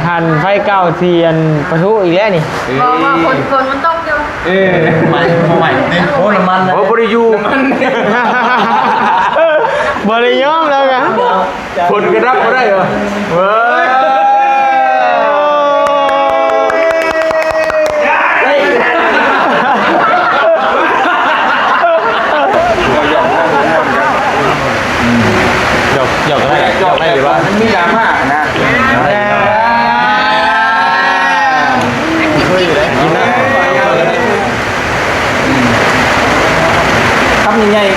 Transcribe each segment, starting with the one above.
ຖ່ານໄຟເກົ່າທີ່ອັນປະທຸອີກແລ້ວນີ້. ບໍ່ ບໍ່ ຝົນ ຝົນມັນຕົກຢູ່. ເອີ ໃໝ່ ໃໝ່ເດ້. ໂອ້ ນ້ຳມັນ ໂອ້ ບໍ່ໄດ້ຢູ່ ນ້ຳມັນ ບໍ່ໄດ້ຍອມແລ້ວກະ ຝົນກະດັບບໍ່ໄດ້ຫວາ. ເວີຍ ຢອກ ຢອກໄດ້ ຢອກໄດ້ຢູ່ວ່າ ມັນມີດຣາມ່ານະ. ຄຳໃຫຍ່ໆ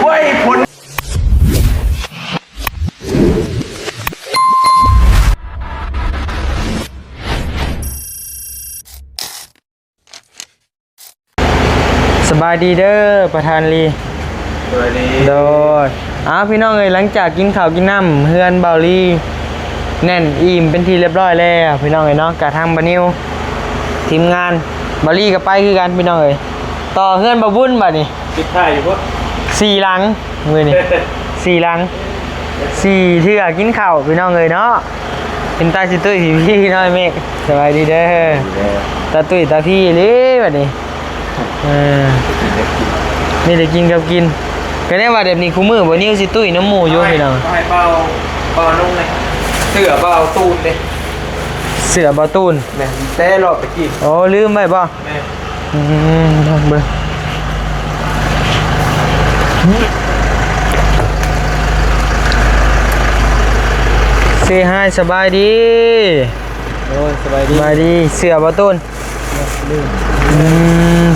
ໂອ້ຍ ຜົນ ສະບາຍດີເດີ ປະທານລີ. ສະບາຍດີ. ໂດຍ ອ້າວ ພີ່ນ້ອງເອີຍ ຫຼັງຈາກກິນເຂົ້າກິນນ້ຳ ເຮືອນເບົາລີແໜ້ນອີ່ມເປັນທີ່ລຽບຮ້ອຍແລ້ວ ພີ່ນ້ອງເອີຍເນາະ, ກະທາງບ່າວນິວ ທີມງານບ່າວລີກະໄປຄືກັນ ພີ່ນ້ອງເອີຍ, ຕໍ່ເຮືອນບ່າວບຸນບາດນີ້. ປິດທ້າຍຢູ່ພຸ້ນ ສີ່ຫຼັງ ມື້ນີ້ ສີ່ຫຼັງ ສີ່ເທື່ອກິນເຂົ້າ ພີ່ນ້ອງເອີຍເນາະ. ເປັນຕາຊິຕຸ້ຍພີ້ເນາະ ເມກ. ສະບາຍດີເດີ ຕາຕຸ້ຍຕາພີ້ເລີຍບາດນີ້. ເອີ ມີແຕ່ກິນກັບກິນ ກະແນວວ່າແບບນີ້ ຄູ່ມື້ບ່າວນິວຊິຕຸ້ຍນຳໝູ່ຢູ່ ເອົາໃຫ້ ພີ່ນ້ອງ ເອົາໃຫ້ເບົາ ເບົານຸ່ງເດ້ ເສື້ອເບົາຕູນເດ້ ເສື້ອເບົາຕູນ. ແມ່ນ ແຕ່ລອບຕະກີ້ ໂອ້ ລືມໄວ້ບໍ່? ແມ່ນ ອືມ ເບິ່ງ ເຊຮາຍ ສະບາຍດີ. ໂອ້ຍ ສະບາຍດີ ສະບາຍດີ ເສື້ອບໍ່ຕູນ? ອືມ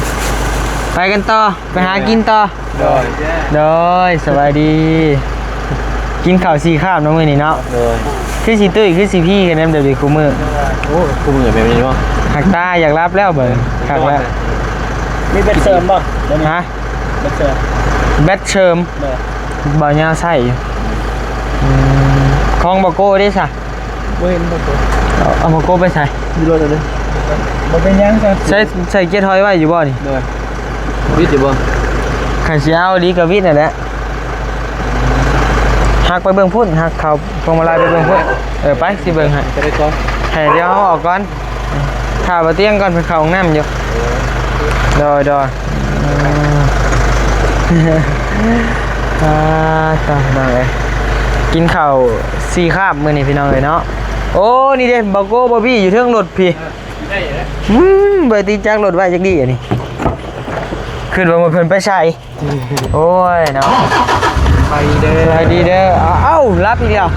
ໄປກັນຕໍ່ ໄປຫາກິນຕໍ່. ໂດຍ ໂດຍ ສະບາຍດີ. ກິນເຂົ້າສີ່ຄາບເນາະມື້ນີ້ເນາະ. ໂດຍ ຄືຊິຕຸ້ຍ ຄືຊິພີ້ກັນແນມເດີ ຄູ່ມື້. ໂອ້ ຄູ່ມື້ແບບນີ້ເນາະ ຫາກຕາຢາກຫຼັບແລ້ວເບິ່ງ ຄັກແລ້ວ. ມີແບັດເສີມບໍ່? ຮະ? ແບັດເສີມ ແບັດເສີມ ໂດຍ ບ່າວຍາວໃຊ້ຢູ່. ອືມ ຂອງບ່າວໂກ້ເດ້ຊະ? ບໍ່ເຫັນບໍ່ໂກ້. ເອົາ ເອົາບໍ່ໂກ້ໄປໃສ? ຢູ່ລົດເລີຍ ບໍ່ເປັນຫຍັງ. ໃສ່ ໃສ່ເກຍຖອຍໄວ້ຢູ່ບໍ່ນີ້? ໂດຍ ວິດຢູ່ບໍ່? ຄັນຊິເອົາອີ່ຫຼີກະວິດຫັ້ນແຫຼະ. ຫັກໄປເບິ່ງພຸ້ນ ຫັກເຂົ້າພວງມາໄລໄປເບິ່ງພຸ້ນ. ເອີ ໄປ ຊິເບິ່ງໃຫ້ ໃຫ້ດຽວເຮົາອອກກ່ອນ. ຖ້າບ່າວຕຽງກ່ອນ ເພິ່ນເຂົ້າຫ້ອງນ້ຳຢູ່. ໂດຍ ໂດຍ ອືມ ອ່າ ຕາຍ ພີ່ນ້ອງເອີຍ ກິນເຂົ້າສີ່ຄາບມື້ນີ້ ພີ່ນ້ອງເອີຍເນາະ. ໂອ້ ນີ້ເດ້ ບ່າວໂກ້ ບ່າວບີ ຢູ່ເທິງລົດພີ້. ອືມ ເບີຕິດຈັກລົດໄວ້ຈັກດີອັນນີ້ ຄິດວ່າເພິ່ນໄປໃສ. ໂອ້ຍເນາະ ໄປເດີ ໄປດີເດີ. ເອົ້າ ເອົ້າ ຫຼັບອີກແລ້ວ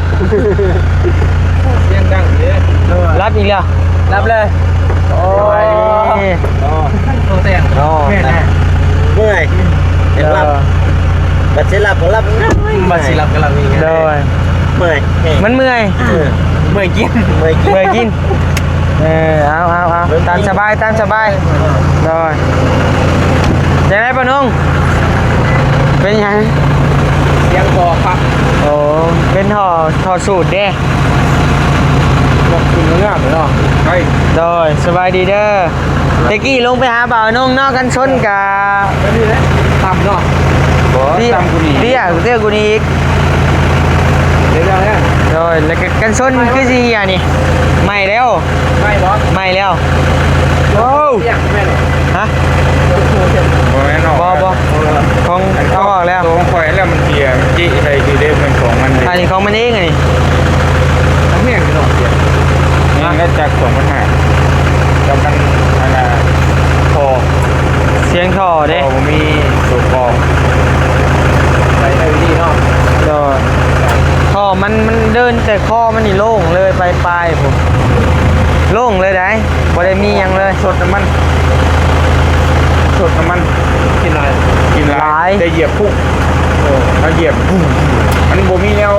ສຽງດັງເດ້ ຫຼັບອີກແລ້ວ ຫຼັບເລີຍ. ໂອ້ຍ ໂຕແຕງ ໂອ້ ແມ່ນແທ້ ເມື່ອຍ ຢາກຫຼັບ ເອີ ບັດຊິຫຼັບກໍຫຼັບ ບັດຊິຫຼັບກໍຫຼັບງ່າຍໆ ໂດຍ ເມື່ອຍ ມັນເມື່ອຍ ເອີ ເມື່ອຍກິນ ເມື່ອຍກິນ ເມື່ອຍກິນ. ເອີ ເອົາ ເອົາ ເອົາ ເບິ່ງ ຕາມສະບາຍ ຕາມສະບາຍ ໂດຍ. ຈັ່ງໃດປ້ານົງ ເປັນຫຍັງ? ສຽງທໍ່ຄັກ ໂອ້ ເປັນທໍ່ ທໍ່ສູດເດ້ ລົດຂຶ້ນງາມເນາະ ໄປ ໂດຍ ສະບາຍດີເດີ. ແຕ່ກີ້ລົງໄປຫາບ່າວນົງເນາະ ກັນຊົນກະ ແບບນີ້ແຫຼະ ຕ່ຳເນາະ ບໍ່ ເຕ້ຍ ຕ່ຳກວ່ານີ້ ເຕ້ຍ ເຕ້ຍກວ່ານີ້ອີກ ເດ້ແລ້ວ ໂດຍ ແລ້ວກະກັນຊົນຄືຊິເຫຍນີ້ ໃໝ່ແລ້ວ ໃໝ່ບໍ່ ໃໝ່ແລ້ວ ໂອ້ ຮະ ບໍ່ແມ່ນອອກ ບໍ່ ບໍ່ ຂອງ ເອົາອອກແລ້ວ ຂອງຂ້ອຍແລ້ວມັນເສຍ ມັນຈິໃສ່ຄືເດ້ ເປັນຂອງມັນເດ້ ອັນນີ້ຂອງມັນເອງ ອັນນີ້ ອັນນີ້ເປັນຂອງເສຍ ນີ້ ຮະ ແລ້ວຈັກສອງພັນຫ້າ ກັບມັນ ອັນນ່າ ທໍ່ ສຽງທໍ່ເດ້ ບໍ່ມີຕົວກອງ ໃສ່ໄດ້ດີເນາະ ໂດຍ ທໍ່ມັນ ມັນເດີນແຕ່ຄໍມັນນີ້ໂລ່ງເລີຍ ປາຍໆ ພຸ້ນ ໂລ່ງເລີຍໃດ໋ ບໍ່ໄດ້ມີຫຍັງເລີຍ ຊົດນ້ຳມັນ ຊົດນ້ຳມັນ ກິນຫຼາຍ ກິນຫຼາຍ ຫຼາຍ ແຕ່ຢຽບພຸ້ງ ເອີ ເຮົາຢຽບ ມັນບໍ່ມີແນວ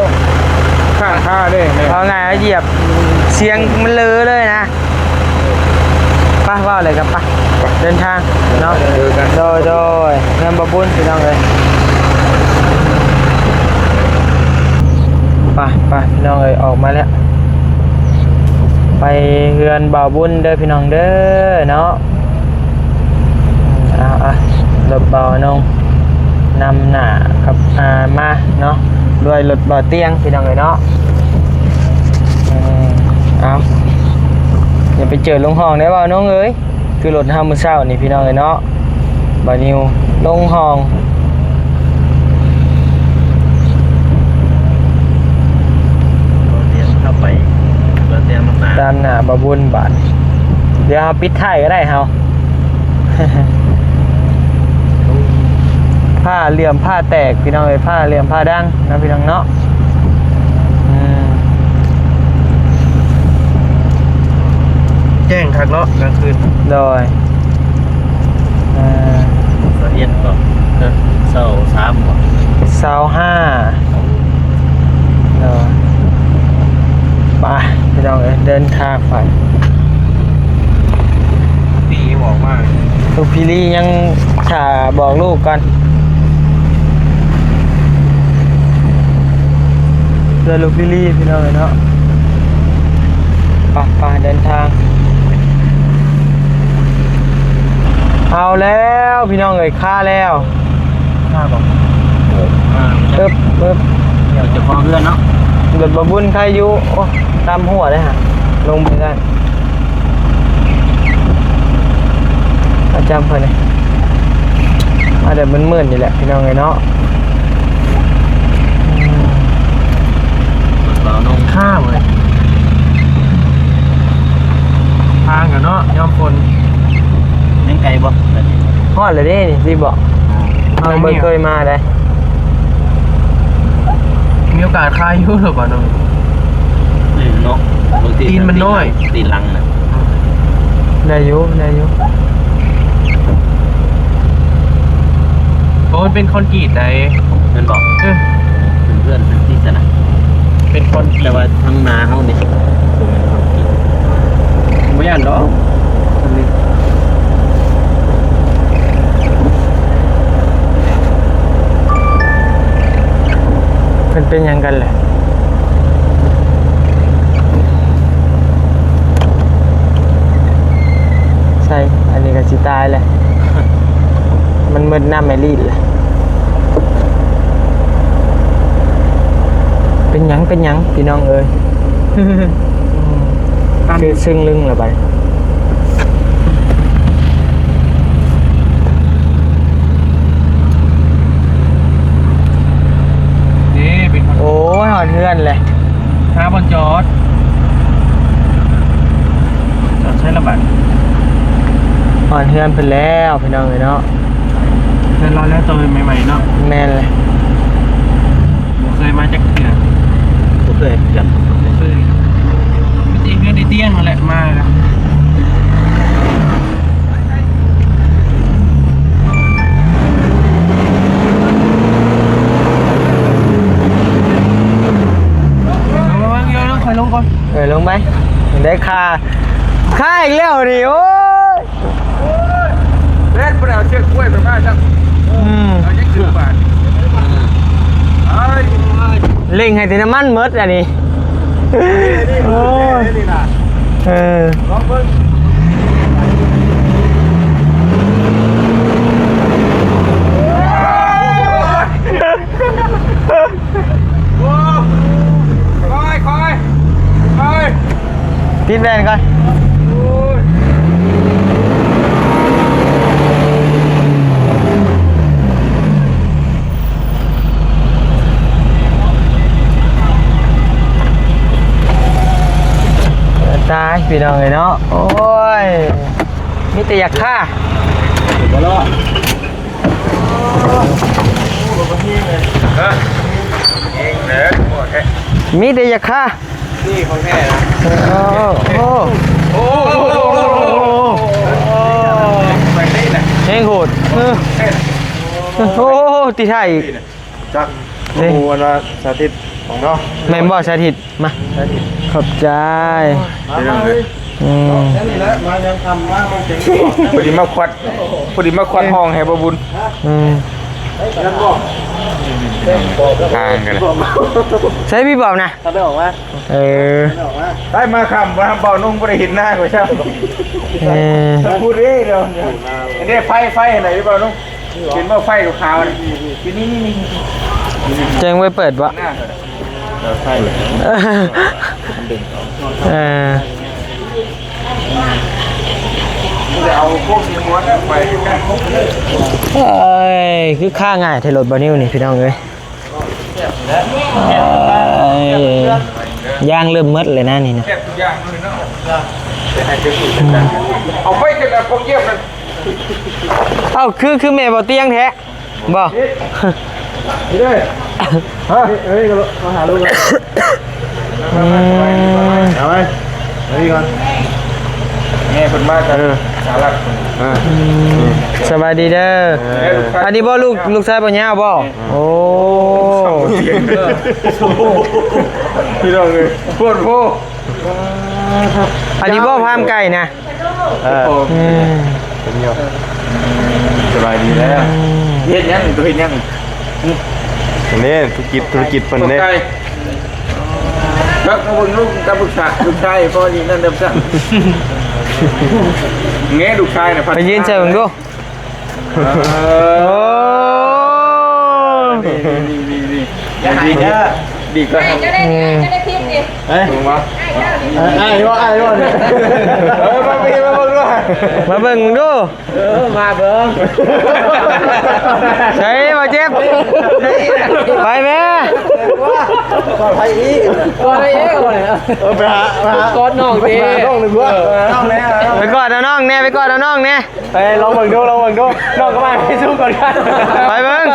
ຂ້າງຄາເດ້ ເວົ້າງ່າຍ ເຮົາຢຽບ ສຽງມັນເລີເລີຍນະ. ໄປ ເວົ້າແລ້ວກໍໄປ ເດີນທາງເນາະ ເດີນທາງ ໂດຍ ໂດຍ ເຮືອນບ່າວບຸນ ພີ່ນ້ອງເອີຍ ໄປ ໄປ ພີ່ນ້ອງເອີຍ ອອກມາແລ້ວ ໄປເຮືອນບ່າວບຸນເດີພີ່ນ້ອງເດີເນາະ. ເອົາໆ ລົດບ່າວນົງນຳໜ້າກັບ ອ່າ ມາເນາະ ດ້ວຍລົດບ່າວຕຽງພີ່ນ້ອງເອີຍເນາະ. ເອີ ເອົາ ຢ່າໄປເຈີລົງຫ້ອງເດີບ່າວນົງເອີຍ. ຄືລົດເຮົາມື້ເຊົ້ານີ້ພີ່ນ້ອງເອີຍເນາະ ບ່າວນິວລົງຫ້ອງ ຕາມໜ້າບ່າວບຸນບາດ. ດຽວເຮົາປິດທ້າຍກໍໄດ້ເຮົາ. ຜ້າເຫຼື້ອມຜ້າແຕກພີ່ນ້ອງເອີຍ ຜ້າເຫຼື້ອມຜ້າດັງເນາະ ພີ່ນ້ອງເນາະ. ອືມ ແຈ້ງຄັກເນາະກາງຄືນ. ໂດຍ ເອີ ຊາວເອັດບໍ່ ເອີ ຊາວສາມບໍ່ ຊາວຫ້າ. ໂດຍ ໄປພີ່ນ້ອງເອີຍ ເດີນທາງໄປ. ປີອອກມາ ລູກພີ່ລີຍັງຖ້າບອກລູກກ່ອນ ເພື່ອລູກພີ່ລີພີ່ນ້ອງເອີຍເນາະ. ໄປໆ ເດີນທາງ. ເອົາແລ້ວພີ່ນ້ອງເອີຍ ຄາແລ້ວ ຄາບໍ່? ເອີ ເອີບ ເອີບ ເຈົ້າຂອງເຮືອນເນາະ. ລົດບ່າວບຸນໃຄຢູ່ ໂອ້ ຕຳຫົວເດ້ຫະ ລົງໄປໄດ້. ປະຈຳເພິ່ນນີ້ ມາແບບມືດໆ ນີ້ແຫຼະພີ່ນ້ອງເອີຍເນາະ. ອືມ ບ່າວນົງຂ້າມເລີຍ ທາງກະເນາະ ຍາມຝົນ. ຍັງໄກບໍ່? ຮອດແລ້ວເດ້ນີ້ ຊິບອກ ເຮົາບໍ່ເຄີຍມາໄດ໋. ມີໂອກາດຄາຍຢູ່ຫຼືບໍ່ນ້ອງ? ເນາະ ບາງທີ ຕີນມັນນ້ອຍ ຕີນຫຼັງນະ ໄດ້ຢູ່ ໄດ້ຢູ່. ໂອ້ ມັນເປັນຄອນກຣີດໃດ໋ ແມ່ນບໍ່? ເອີ ເປັນເຮືອນ ເປັນທີ່ຊັ້ນນະ ເປັນຄອນກຣີດ ແຕ່ວ່າທາງໜ້າເຮົານີ້ບໍ່ແມ່ນຄອນກຣີດ. ບໍ່ຢ້ານດອກ ເພິ່ນເປັນຫຍັງກັນແຫຼະ? ໃສ່ ອັນນີ້ກໍຊິຕາຍແຫຼະ ມັນໝົດນ້ຳໃນລີດແຫຼະ. ເປັນຫຍັງ ເປັນຫຍັງ ພີ່ນ້ອງເອີຍ? ຄືຊຶ້ງລຶ້ງລະບາດ. ເດ້ ເປັນ ໂອ້ຍ ຮອດເຮືອນແຫຼະ ຫາບ່ອນຈອດ ຈອດໃສລະບາດ. ຮອດເຮືອນເພິ່ນແລ້ວ ພີ່ນ້ອງເອີຍເນາະ. ເຮືອນລາວແລ້ວ ໂຕໃໝ່ໆ ເນາະ. ແມ່ນແຫຼະ. ບໍ່ເຄີຍມາຈັກເທື່ອ. ບໍ່ເຄີຍຄືກັນ. ບໍ່ເຄີຍ. ມີແຕ່ເຮືອນໄອ້ຕຽງຫັ້ນແຫຼະມາ. ເອົາ ລະວັງ ລະວັງ ຂ້ອຍລົງກ່ອນ. ເອີ ລົງໄປ. ໄດ້ຄ່າ ຄ່າອີກແລ້ວນີ້ ໂອ້ຍ. ໂອ້ຍ ແລ່ນບໍ່ໄດ້ເອົາເຊືອກກ້ວຍໄປມາຊ້ຳ. ອືມ ເອົາຫຍັງຂຶ້ນບາດ. ເອີຍ ເລັ່ງໃຫ້ແຕ່ນ້ຳມັນໝົດອັນນີ້. ໂອ້ຍ ນີ້ນະ ເອີ ລອງເບິ່ງ. ໂອ້ຍ ຄ່ອຍໆ ຄ່ອຍ. ປິດແວ່ນກ່ອນ. ຕາຍ ພີ່ນ້ອງເອີຍເນາະ. ໂອ້ຍ ມີແຕ່ຢາກຂ້າ. ບໍ່ລອດ. ຮະ? ເອງແຫຼະ ມີແຕ່ຢາກຂ້າ. ນີ້ຂອງແທ້ນະ. ໂອ້ໂຫ ໂອ້ໂຫ ແຮງໂຫດ. ເອີ ໂອ້ ຕິດທ້າຍອີກ. ຈັກ ເດ້ ໂອ້ ອັນນ່າ ສາທິດຂອງເນາະ. ແມ່ນບໍ່ສາທິດ? ມາ ຂອບໃຈ. ອືມ ພໍດີມາຄວັດ ພໍດີມາຄວັດຫ້ອງໃຫ້ບໍ່ບຸນ. ອືມ ທາງກັນ ໃຊ້ພີ່ບອມນະ ເຂົາໄດ້ອອກມາ ເອີ ໄດ້ມາຄ່ຳ ວ່າເບົານຸ່ງບໍ່ໄດ້ເຫັນໜ້າຂ້ອຍຊ້ຳ ເອີ ເຂົາພູດເດ້ດຽວ ອັນນີ້ໄຟ ໄຟອັນໃດເບົານຸ່ງ ເຫັນບໍ່ ໄຟຂາວໆ ນີ້ ນີ້ ນີ້ ນີ້ ແຈ້ງໄວ້ເປີດບໍ່ ໜ້າເຂົາ ເອີ ໄຟ ມັນດຶງອອກ ເອີ ເອົາພວກນີ້ມ້ວນໄປ ເອີຍ ຄືຄ້າງ່າຍແທ້ລົດບ່າວນິວນີ້ ພີ່ນ້ອງເອີຍ ເອີຍ ຢາງເລີ່ມໝົດແລ້ວນະນີ້ນະ ເອົາໄປເສດແລ້ວພວກຢ້ຽມນັ້ນ ເອົ້າ ຄື ຄືແມ່ບໍ່ຕຽງແທ້ ບໍ່ ນີ້ເດ້ ຮະ ເອີຍ ມາຫາລູກ ອືມ ເອົາໄວ້ ເອົານີ້ກ່ອນ ແມ່ເພິ່ນມາຈາກ ເອີ ສະຫະລັດ ເອີ ອືມ ສະບາຍດີເດີ ເອີ ອັນນີ້ບໍ່ ລູກ ລູກຊາຍບໍ່ຍາວບໍ່ ໂອ້ ພີ່ນ້ອງເອີຍ ໂພດໂພ ອັນນີ້ບໍ່ ພາມໄກ່ນະ ເອີ ອືມ ເປັນຢູ່ ສະບາຍດີແລ້ວ ອືມ ເຮັດຫຍັງ ຕົວເຮັດຫຍັງ ນີ້ທຸລະກິດ ທຸລະກິດເພິ່ນເດ້ ເບິ່ງລູກກັບລູກຊາຍ ລູກຊາຍພໍດີນັ້ນເດີຊັ້ນ ແງະລູກຊາຍນະ ໄປຢືນໃສ່ເບິ່ງດູ ເອີ ໂອ້ ນີ້ໆໆໆ ຢ່າໃຫ້ເດີ ດີກວ່າ ເຈົ້າໄດ້ ເຈົ້າໄດ້ຜິດນີ້ ເອີ ເບິ່ງບໍ່ ອ້າຍເວົ້າ ອ້າຍເວົ້ານີ້ ເອີ ມາເບິ່ງ ມາເບິ່ງດ້ວຍ ມາເບິ່ງດູ ເອີ ມາເບິ່ງ ໃສ່ບໍ່ເຈັບ ໄປແມ່ ໄປອີກ ໄປອີກ ເອີ ໄປຫາ ໄປຫາ ກອດນ້ອງຕິ ໄປຫານ້ອງໜຶ່ງ ເອີ ນ້ອງແນ່ ໄປກອດເອົານ້ອງແນ່ ໄປກອດເອົານ້ອງແນ່ ໄປລອງເບິ່ງດູ ລອງເບິ່ງດູ ນ້ອງກັບອ້າຍໄປສູ່ກັນ ໄປເບິ່ງ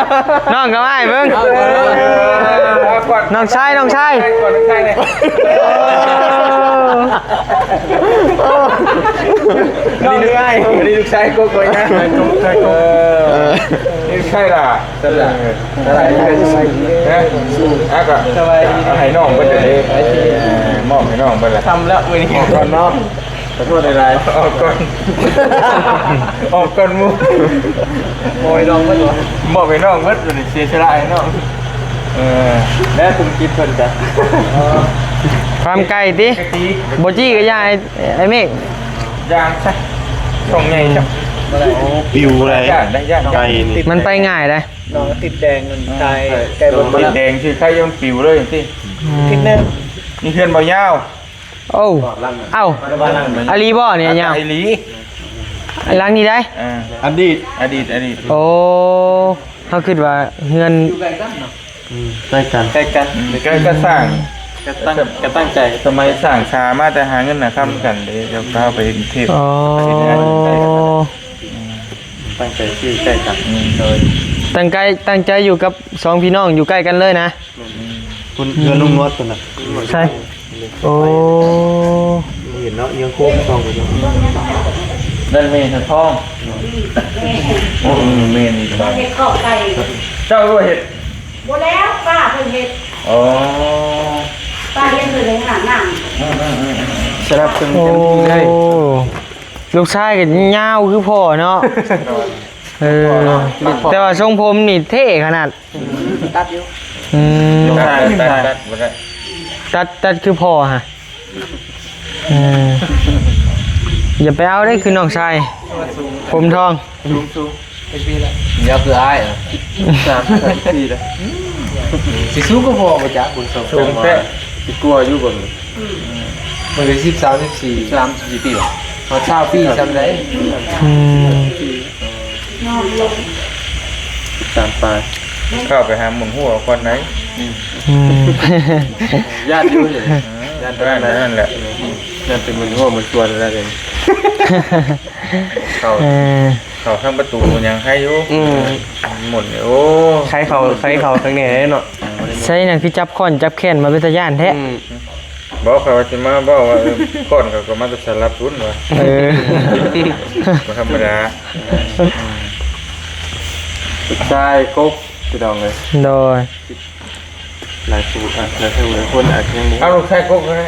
ນ້ອງກັບອ້າຍເບິ່ງ ເອີ ເອົາກ່ອນ ນ້ອງຊາຍ ນ້ອງຊາຍ ກ່ອນ ນ້ອງຊາຍແນ່ ນ້ອງເອື້ອຍ ອັນນີ້ລູກຊາຍໂກໂກຍະ ເອີ ນີ້ລູກຊາຍຫຼ້າ ສະບາຍດີ ເອີ ອ່ະ ກະ ສະບາຍດີ ເອົາໃຫ້ນ້ອງເບິດເລີຍ ເອີ ມອບໃຫ້ນ້ອງເບິດລະ ຄ່ຳແລ້ວມື້ນີ້ ອອກກ່ອນເນາະ ຂໍໂທດຫຼາຍໆ ອອກກ່ອນ ອອກກ່ອນໝູ່ ໂອ້ຍ ນ້ອງເບິດ ມອບໃຫ້ນ້ອງເບິດ ເສຍສະຫຼະໃຫ້ນ້ອງ ເອີ ແລ້ວທຸລະກິດເພິ່ນກະ ຄວາມໄກຕິ ບໍ່ຈີ້ກະຢ່າ ໄອ້ເມກ ຢ່າງຊະ ຊ່ອງໃຫຍ່ຊະ ປິວເລີຍ ໄກນີ້ ມັນໄປງ່າຍເດ້ ນ້ອງຕິດແດງ ມັນຕາຍ ໄກ ຕິດແດງຊື່ ໄຄມັນປິວເລີຍຕິ ອືມ ທິດໜຶ່ງ ນີ້ເຮືອນບໍ່ຍາວ ໂອ້ ເອົ້າ ອີ່ຫຼີບໍ່ນີ້ຍາວ ອີ່ຫຼີ ຫຼັງນີ້ໄດ໋ ເອີ ອະດີດ ອະດີດ ອະດີດ ໂອ້ ເຮົາຄິດວ່າເຮືອນ ຢູ່ໃກ້ກັນເນາະ ອືມ ໃກ້ກັນ ໃກ້ກັນ ອືມ ໃກ້ກັນ ກະສ້າງ ກະຕັ້ງ ກະຕັ້ງໃຈ ສະໄໝສ້າງສາມາແຕ່ຫາເງິນຫາຄຳກັນເດ້ ແລ້ວກໍເຮົາໄປເຮັດເທບ ອໍ ອືມ ຕັ້ງໃຈຢູ່ໃກ້ກັນ ອືມ ໂດຍ ຕັ້ງໃຈ ຕັ້ງໃຈຢູ່ກັບສອງພີ່ນ້ອງ ຢູ່ໃກ້ກັນເລີຍນະ ແມ່ນ ອືມ ເຮືອນລຸງນວດພຸ້ນນະ ໃຊ່ ໂອ້ ເຫັນເນາະ ຍັງໂຄ້ງສ່ອງໄປຢູ່ ນັ້ນແມ່ນທອງ ໂອ້ ເອີ ແມ່ນອີກ ເຮັດຄອກໄກ່ ເຈົ້າກໍເຮັດ ບໍ່ແລ້ວ ປ້າເພິ່ນເຮັດ ອໍ ປ້າຮຽນເພິ່ນໃນຫ້ອງນ້ຳ ອືມໆໆ ສະໜັບສະໜູນເຕັມທີ່ເລີຍ ໂອ້ ລູກຊາຍກໍຍາວຄືພໍ່ເນາະ ເອີ ແຕ່ວ່າຊົງຜົມນີ້ເທ່ຂະໜາດ ຕັດຢູ່ ອືມ ຕັດ ຕັດ ຕັດ ຕັດ ບໍ່ໄດ້ ຕັດ ຕັດຄືພໍ່ຫະ ເອີ ຢ່າໄປເອົາເດ້ ຄືນ້ອງຊາຍ ຜົມທອງ ສູງໆ ເປັນປີແລ້ວ ຍາວຄືອ້າຍ ສາມ ສາມ ສີ່ແລ້ວ ຊິສູງກວ່າພໍ່ບໍ່ຈັກ ບຸນສົ່ງ ສູງແທ້ ຊິກວ່າຢູ່ເບິ່ງ ມັນກໍສິບສາມ ສິບສີ່ ສິບສາມ ສິບສີ່ປີຫວາ ຮອດຊາວປີຊ່ຳໃດ ອືມ ສິບສາມປາຍ ເຂົ້າໄປຫາໝູນຫົວກ່ອນໄດ໋ ອືມ ຢ້ານຢູ່ ຢ້ານ ຢ້ານນັ້ນແຫຼະ ຢ້ານເປັນໝູນຫົວໝູນຊວນແລ້ວເດ ເຂົ້າ ເອີ ເຂົ້າທາງປະຕູຫຍັງໃຫ້ຢູ່ ອືມ ໝູນ ໂອ້ ໃຄເຂົ້າ ໃຄເຂົ້າທາງນີ້ເນາະ ໃສ່ຫຍັງຄືຈັບຄ້ອນຈັບແຂນມາເປັນຕາຢ້ານແທ້ ອືມ ບໍ່ ຂ້ອຍວ່າຊິມາເວົ້າວ່າ ເອີ ກ່ອນເຂົາກໍມາແຕ່ສາລະພຸ້ນວ່າ ເອີ ບໍ່ທຳມະດາ ລູກຊາຍກົກ ພີ່ນ້ອງເອີຍ ໂດຍ ຫຼາຍຜູ້ ອ່ະ ຫຼາຍຜູ້ຫຼາຍຄົນອາດຍັງບໍ່ ເອົາລູກຊາຍກົກກໍໄດ້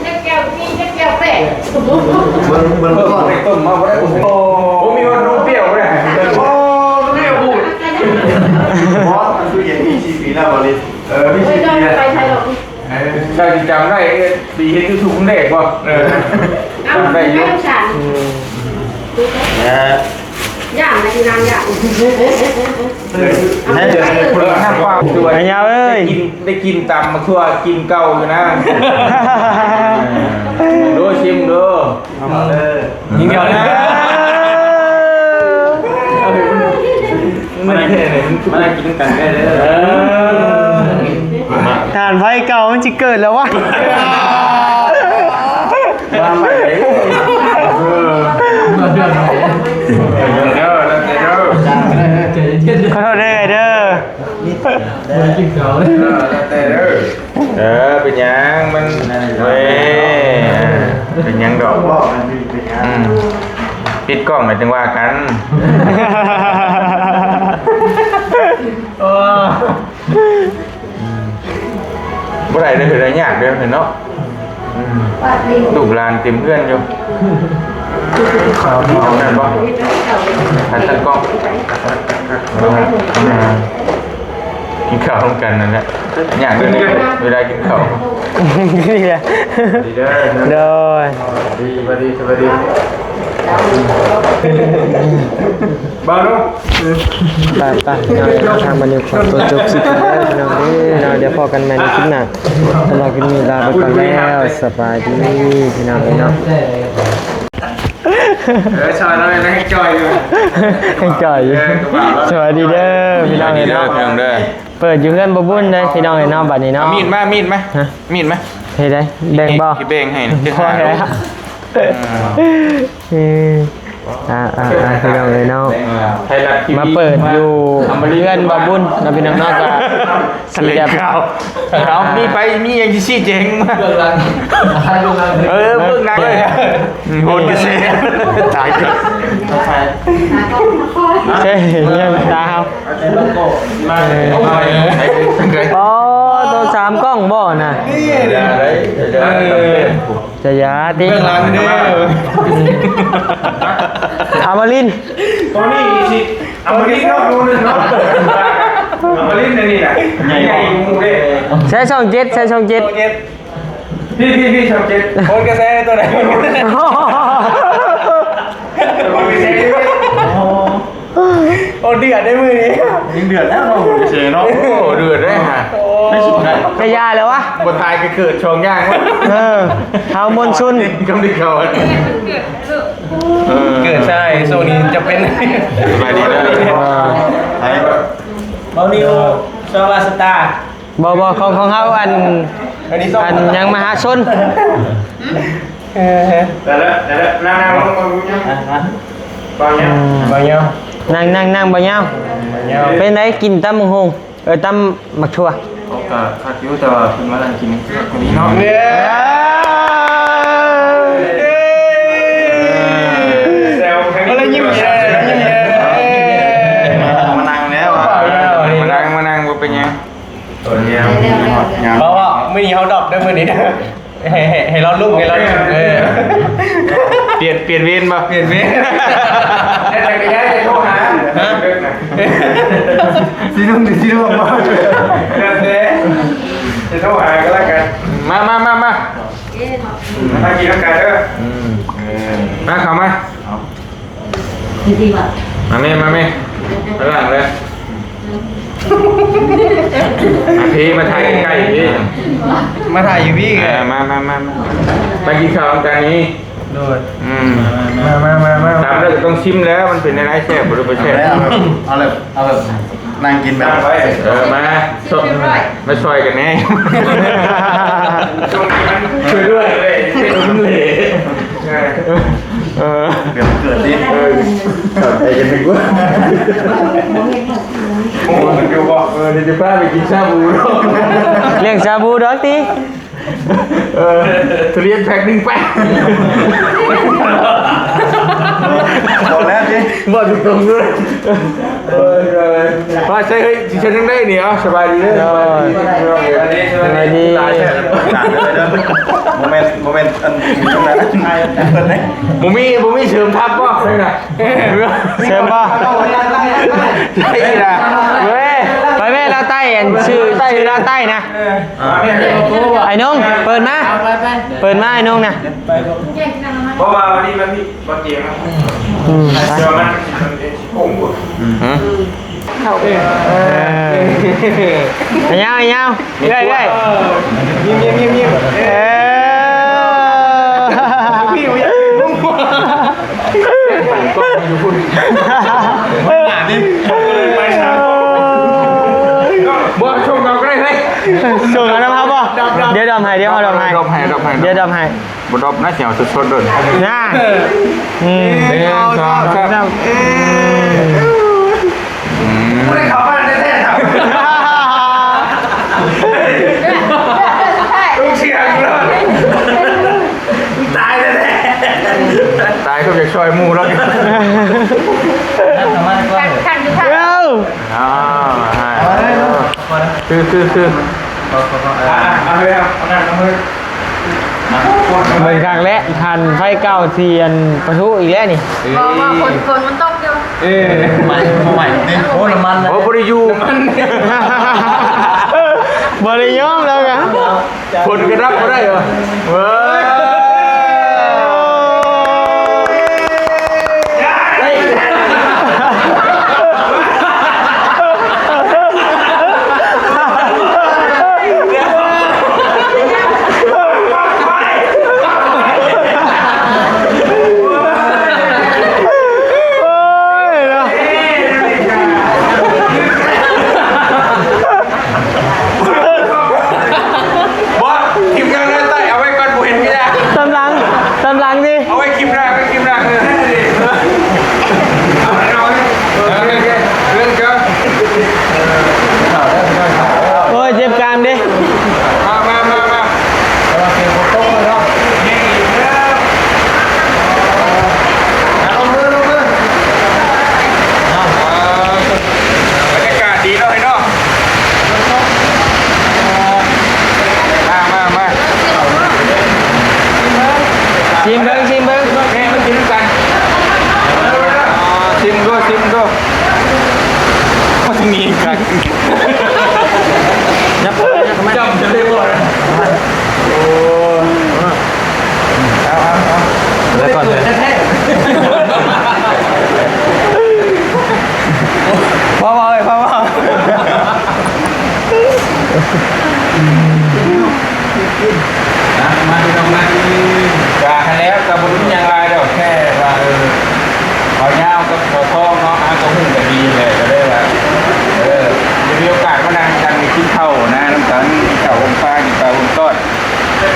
ຈັກແກ້ວ ມີຈັກແກ້ວແປດ ເບິ່ງ ເບິ່ງກ່ອນ ຕົ້ມມາບໍ່ໄດ້ ໂອ້ໂຫ ມີຮອດນົມປ່ຽວບໍ່ໄດ້ ໂອ້ ແນວພູດ ບອສ ອັນຕູ້ເຢັນມີສີ່ປີແລ້ວ ບອສລິດ ເອີ ມີສີ່ປີແລ້ວ ໄປໃສດອກ ເອີ ເຈົ້າຊິຈຳໄດ້ ປີເຮັດຢູທູບຄັ້ງແລກບໍ່ ເອີ ເອົ້າ ຈຳໄດ້ຢູ່ ໄປສານ ອືມ. ຢ່າງນະ ອີນາງຢ່າງ ໄອ້ຍາເອີຍ ໄດ້ກິນ ໄດ້ກິນຕຳໝາກຖົ່ວກິນເກົ່າຢູ່ນະ. ເອີ ດູ ຊິມດູ. ຍິງດຽວນະ ມານັ່ງ ມານັ່ງກິນນຳກັນເດີ. ເອີ ຖ່ານໄຟເກົ່າມັນຊິເກີດແລ້ວວະ. ເອີ ຂໍໂທດເດີ ເດີ. ເອີ ແຕ່ເດີ ເອີ ເປັນຫຍັງມັນ ເວີຍ ເປັນຫຍັງດອກ. ອືມ ປິດກ້ອງແລ້ວຈຶ່ງວ່າກັນ. ໂອ້ ບໍ່ໄດ້ເດີ ເຮັດຍາກເດີເນາະ. ອືມ ລູກຫຼານເຕັມເຮືອນຢູ່. ເອົານັ້ນບໍ່? ອັນຕັ້ງກ້ອງ ກິນເຂົ້ານຳກັນນັ້ນແຫຼະ ຍາກເດີ ເວລາກິນເຂົ້າ. ນີ້ແຫຼະ ດີເດີ ໂດຍ ສະບາຍດີ ສະບາຍດີ ສະບາຍດີ. ບ່າວເນາະ ໄປໆ ພີ່ນ້ອງເອີຍເນາະ ທາງບ່າວນິວຂໍຕົວຈົບຄລິບເດີພີ່ນ້ອງເດີເນາະ. ດຽວພໍ້ກັນໃໝ່ໃນຄລິບໜ້າ ສຳລັບຄລິບນີ້ລາໄປກ່ອນແລ້ວ ສະບາຍດີພີ່ນ້ອງເອີຍເນາະ. ເອີ ຊອຍລາວຍັງຈ່ອຍຢູ່ ຍັງຈ່ອຍຢູ່. ເອີ ສະບາຍດີເດີພີ່ນ້ອງເອີຍເນາະ ພີ່ນ້ອງເດີ. ເປີດຢູ່ເຮືອນບໍ່ບຸນເດີພີ່ນ້ອງເອີຍເນາະ ບັດນີ້ເນາະ. ມີດມາ ມີດມາ ຮະ ມີດມາ. ເຮັດໃດ ແບ່ງບໍ່? ຊິແບ່ງໃຫ້ ຈະຫາ ພໍແລ້ວ. ອືມ ອ່າໆໆ ພີ່ນ້ອງເອີຍເນາະ ມາເປີດຢູ່ເຮືອນບ່າວບຸນເນາະ ພີ່ນ້ອງເນາະ. ກໍ ສະເລັງຂ່າວ ເອົາ ມີໄປ ມີຫຍັງຊິຊີ້ແຈງມາ. ເອີ ເບື້ອງຫຼັງເລີຍ ໂຫດກະເສ ຕາຍເກີນ. ເອີ ຍັງຕາເຮົາ ເອີ ອໍ ໂຕສາມກ້ອງບໍ່ນະ? ຈະຢາຕິ ເບື້ອງຫຼັງເດີ ອາມາລິນ ໂຕນີ້ຊິ ອາມາລິນເນາະ ໂຕໜຶ່ງເນາະ ອາມາລິນອັນນີ້ນະ ໃຫຍ່ກວ່າໝູ່ເດ້. ໃສ່ຊ່ອງເຈັດ ໃສ່ຊ່ອງເຈັດ ຊ່ອງເຈັດ ພີ່ໆໆ ຊ່ອງເຈັດ. ໂອນກະແສໂຕໃດ? ໂອນກະແສ ໂອ້ ເດືອດໄດ໋ມື້ນີ້ ຍິງເດືອດແລ້ວເນາະ ໂອນກະແສເນາະ. ໂອ້ ເດືອດເດ້ຫາ ກະຢ່າແລ້ວວະ ບໍ່ຕາຍກະເກີດສອງຢ່າງວະ. ເອີ ເຮົາມ່ວນຊຸນ ກຳດິເຂົາ ເອີ ເກີດຊາຍ ຊ່ວງນີ້ຈະເປັນ ສະບາຍດີເດີ ອ່າ ເບົານິວ ຊ່ອງລາຊະຕາ. ບໍ່ໆ ຂອງ ຂອງເຮົາອັນ ອັນຫຍັງມະຫາຊົນ. ເອີ ແຕ່ລະ ແຕ່ລະ ນັ່ງໆ ລົງ ບໍ່ຫຍັງ ບໍ່ຫຍັງ ນັ່ງໆໆ ບໍ່ຍາວ. ເປັນໃດ ກິນຕຳບັກຫຸ່ງ ເອີ ຕຳໝາກຖົ່ວ? ໂອ ກະຄັກຢູ່ ແຕ່ວ່າເພິ່ນມານັ່ງກິນຢູ່ນີ້ເນາະ. ເອີ ແຊວກັນ ຍິ້ມແຍ້ມ ຍິ້ມແຍ້ມ ມານັ່ງແລ້ວ ມານັ່ງ ມານັ່ງ ບໍ່ເປັນຫຍັງ. ເພາະວ່າມື້ນີ້ເຮົາດອບເດີມື້ນີ້ເດີ ໃຫ້ ໃຫ້ ໃຫ້ລາວລຸ້ງ ໃຫ້ລາວລຸ້ງ. ເອີ ປ່ຽນ ປ່ຽນເວນບໍ່? ປ່ຽນເວນ ແຕ່ກະຢ່າໂທຫາ ຮະ ຊິລຸ້ງ ຊິລຸ້ງບໍ່? ແລ້ວແຕ່ ຈະໂທຫາກໍແລ້ວກັນ. ມາ ມາ ມາ ມາ ມາກິນນຳກັນເດີ. ອືມ ເອີ ມາ ເຂົ້າມາ. ມາແມ່ ມາແມ່ ມາຫຼັງເລີຍ. ມາພີ້ ມາຖ່າຍໃກ້ໆ ພີ້ ມາຖ່າຍຢູ່ພີ້. ເອີ ມາ ມາ ມາ ມາ ມາກິນເຂົ້ານຳກັນນີ້. ໂດຍ ອືມ ມາ ມາ ມາ ມາ ມາ ຕຳແລ້ວກໍຕ້ອງຊິມແລ້ວ ມັນເປັນແນວໃດ ແຊບບໍ່ ຫຼືບໍ່ແຊບ. ເອົາແບບ ເອົາແບບ ນັ່ງກິນແບບ ເອີ ມາ ມາຊ່ອຍກັນແດ່. ຊ່ວຍດ້ວຍ ເປັນເລ ເອີ ເກີດ ເກີດດິ ເອີ ເຂົ້າໃຈກັນດີກວ່າ. ໂອ້ ມັນຢູ່ບໍ່? ເອີ ດຽວຈະພາໄປກິນຊາບູເນາະ. ລ້ຽງຊາບູດອກຕິ. ເອີ ທຸລຽນແພັກໜຶ່ງໄປ. ບອກແລ້ວຕິ ບອກຕົງໆເລີຍ. ເອີ ວ່າໃຊ່ ເຮີ້ຍ ຊິເຮັດຈັ່ງໃດນີ້? ເອົາ ສະບາຍດີເດີ ສະບາຍດີ ສະບາຍດີ ສະບາຍດີ. ບໍ່ແມ່ນ ບໍ່ແມ່ນ ອັນ ບໍ່ມີ ບໍ່ມີເສີມທັບບໍ່? ເສີມບໍ່? ໄດ້ລະເວີຍ. ໄປແມ່ລາວໃຕ້ ອັນ ຊື່ ຊື່ລາວໃຕ້ນະ. ໄອ້ນົງ ເປີດມາ ເປີດມາ ໄອ້ນົງນະ. ເພາະວ່າວັນນີ້ມັນມີບໍ່ເຕຍມາ ອືມ ເຊື່ອມັນມັນເປັນໂກງ ຮະ ເຂົ້າໄປ ເອີ ຍາວໆ ເລື້ອຍໆ ຍິ້ມໆໆ ເອີ ບໍ່ ຊົງເອົາກໍໄດ້ເຮີ້ຍ ຊົງເອົານຳເຮົາບໍ່ ດອບໆ ດຽວດອບໃຫ້ ດຽວເຮົາດອບໃຫ້ ດອບໃຫ້ ດອບໃຫ້ ດຽວດອບໃຫ້. ບໍ່ດອບນະ ຊິເອົາສົດໆໂດດນະ ອືມ ໜຶ່ງ ສອງ ສາມ ເອີ ອືມ ບໍ່ໄດ້ເຂົ້າບ້ານແທ້ໆ ລູກເຊື່ອກູໂລດ ຕາຍແທ້ໆ ຕາຍຄືຢາກຊ່ອຍໝູ່ໂລດ ຄັນ ຄັນຢູ່ ເອົ້າ ອ້າວ ຄື ຄື ຄື ອ່າ ເອົາເລີຍ ເອົານັ້ນ ເອົາເລີຍ ເບິ່ງຄັກແລ້ວ ຖ່ານໄຟເກົ່າທີ່ອັນປະທຸອີກແລ້ວນີ້ ບໍ່ ບໍ່ ຝົນ ຝົນມັນຕົກຢູ່ ເອີ ໃໝ່ ໃໝ່ນີ້ ໂອ້ ນ້ຳມັນ ໂອ້ ບໍ່ໄດ້ຢູ່ ນ້ຳມັນ ບໍ່ໄດ້ຍອມແລ້ວກະ ຝົນກະດັບບໍ່ໄດ້ຫວາ ເວີຍ. ບໍ່ ທີມງານໃນໃຕ້ເອົາໄວ້ກ່ອນ ບໍ່ເຫັນກໍຢ່າ ຕາມຫຼັງ ຕາມຫຼັງຕິ ເອົາໄວ້ຄລິບໜ້າ ໄວ້ຄລິບໜ້າ ເອີ ເອົາໄວ້ ເອົາໄວ້ ເອີ ເອີ ເອີ ໂອ້ຍ ເຈັບກາງເດ້ ມາ ມາ ມາ ມາ. ແຕ່ວ່າເກມບໍ່ຕົກເລີຍເນາະ ແຮງອີກແລ້ວ ອ່າ ລົງມື ລົງມື ອ່າ ບັນຍາກາດດີເນາະ ເອີຍເນາະ ອ່າ ມາ ມາ ມາ ຊີມເບິ່ງ ຊີມເບິ່ງ ແມ່ມາກິນນຳກັນ ອ່າ ຊີມເບິ່ງ ຊີມເບິ່ງ ມັນມີຄັກ ຍັບເຂົ້າມາ ຍັບເຂົ້າມາ ຈ້ຳຈະໄດ້ບໍ່ ໂອ້ ເອົາ ເອົາ ເອົາ ແລ້ວກ່ອນເລີຍ ພໍເວົ້າເອີຍ ພໍເວົ້າ ນະ ມາພີ່ນ້ອງມາ ກະຫັ້ນແຫຼະ ກະບໍ່ໄດ້ມີຫຍັງຫຼາຍດອກ ແຄ່ວ່າ ເອີ ເບົາຍາວກັບເບົາທອງເນາະ ເຮົາກະຮູ້ກັນດີແຫຼະ ກະເລີຍວ່າ ເອີ ໄດ້ມີໂອກາດມານັ່ງກັນກິນເຂົ້ານະ ນຳກັນ ກິນເຂົ້າໂຮມຟ້າ ກິນປາໂຮມຕອດ ອ່າ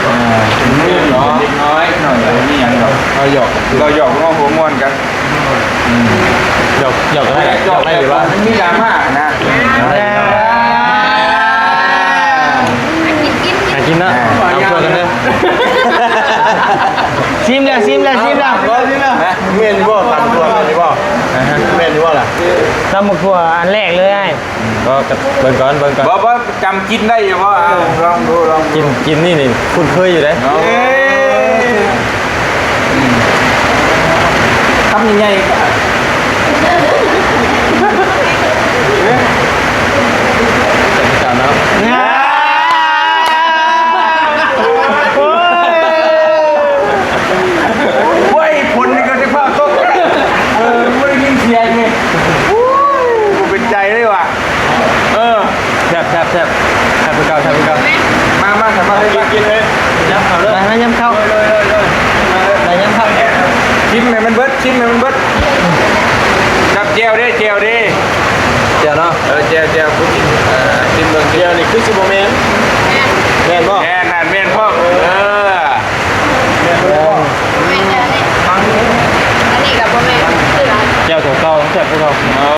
ກິນມື້ເນາະ ເລັກນ້ອຍ ໜ້ອຍ ບໍ່ມີຫຍັງດອກ ເຮົາຫຍອກ ເຮົາຫຍອກເຮົາຫົວມ່ວນກັນ ອືມ ຫຍອກ ຫຍອກໄດ້ ຫຍອກໄດ້ ຫຼືວ່າ ມັນມີດຣາມ່ານະ ອ່າ ຫາກິນເນາະ ຕຳທົ່ວກັນເດີ ຊີມແລ້ວ ຊີມແລ້ວ ຊີມແລ້ວ ແມ່ນຢູ່ບໍ່ ຕຳທົ່ວແມ່ນຢູ່ບໍ່ ແມ່ນຢູ່ບໍ່ລະ ຕຳບັກຖົ່ວອັນແລກເລີຍອ້າຍ ກໍ ກໍເບິ່ງກ່ອນ ເບິ່ງກ່ອນ ບໍ່ ບໍ່ ຈຳກິນໄດ້ຢູ່ບໍ່ ອ່າ ລອງດູ ລອງ ກິນ ກິນນີ້ນີ້ຄຸ້ນເຄີຍຢູ່ເດ້ ເອີ ອືມ ຄຳໃຫຍ່ໆ ເອີ ຈຳຕາມເນາະ ໂອ້ຍ ຝົນນີ້ກໍຊິຟ້າວຕົກ ເອີ ບໍ່ໄດ້ຍິນສຽງນີ້ ບໍ່ເປັນໃຈເລີຍວ່າ ເອີ ແຊບ ແຊບ ແຊບ ແຊບຄືເກົ່າ ແຊບຄືເກົ່າ ມາ ມາ ມາ ກິນ ກິນເລີຍ ໄດ້ ມາ ຍຳເຂົ້າ ໄດ້ ຍຳເຂົ້າ ຊີມໃຫ້ມັນເບິດ ຊີມໃຫ້ມັນເບິດ ກັບແຈ່ວເດ້ ແຈ່ວເດ້ ແຈ່ວເນາະ ເອີ ແຈ່ວ ແຈ່ວ ເອີ ຊີມເບິ່ງ ແຈ່ວນີ້ຄືຊິບໍ່ແມ່ນ ແມ່ນບໍ່?